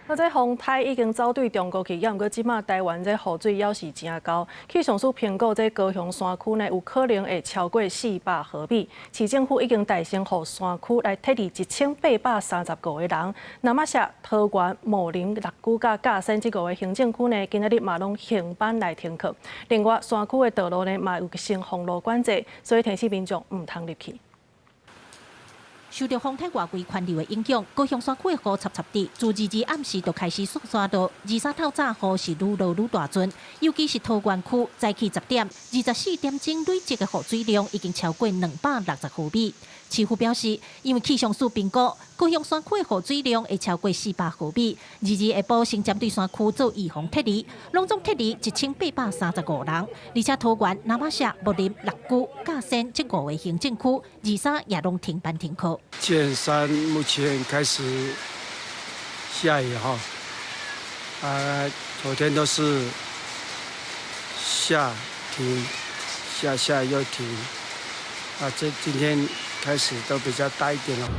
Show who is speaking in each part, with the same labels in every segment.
Speaker 1: 那這風颱已經走對中國去，猶毋過這馬台灣這雨水猶是誠厚。氣象署評估，這高雄山區呢有可能會超過400毫米。市政府已經代先予山區來撤離1835個人。那馬夏、桃園、茂林、六龜佮甲仙這五个行政區呢，今仔日嘛攏停班來停課。另外，山區的道路呢嘛有先封路管制，所以提醒民眾毋通入去。
Speaker 2: 受著風颱外圍環流的影響，高雄山區的雨插插滴，自22暗時就開始紲紲落，23透早雨是愈落愈大陣，尤其是桃園區早起10點，24點鐘累積的雨水量已經超過260毫米。市府表示，因為氣象署評估高雄山區的雨水量會超過400毫米，二二下晡先針對山區做預防撤離，攏總撤離1835人，而且桃園、那瑪夏、木林、六龜、甲仙這五個行政區，23也攏停班停課。
Speaker 3: 見山目前開始下雨哈，啊，昨天都是下停，下下又停，啊，這今天開始都比較大一點了。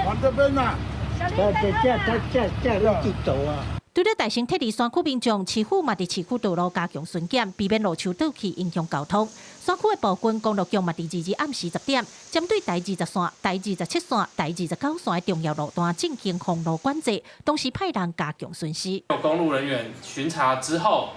Speaker 4: 往這邊啦，
Speaker 5: 這這這這這一直走啊。
Speaker 2: 除了代先撤離山區民眾，市府嘛佇市區道路加強巡檢，避免路樹倒去影響交通。山區的部分公路局嘛佇22暗時10點，針對台20線、台27線、台29線的重要路段進行封路管制，同時派人加強巡視。
Speaker 6: 有公路人員巡查之後，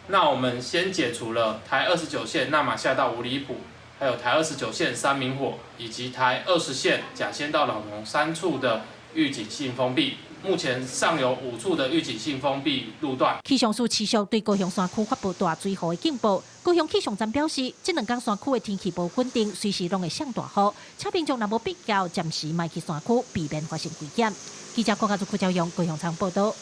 Speaker 6: 那我們先解除了台29線那瑪夏到五里埔，還有台29線三民火，以及台20線甲仙到老農三處的預警性封閉。目前尚有五處的預警性封閉路段。
Speaker 2: 氣象署持續對高雄山區發布大水雨的警報。高雄氣象站表示，這兩天山區的天氣無穩定，隨時攏會上大雨，請民眾若無必要，暫時莫去山區，避免發生危險。記者郭家祖、郭昭陽高雄場報道。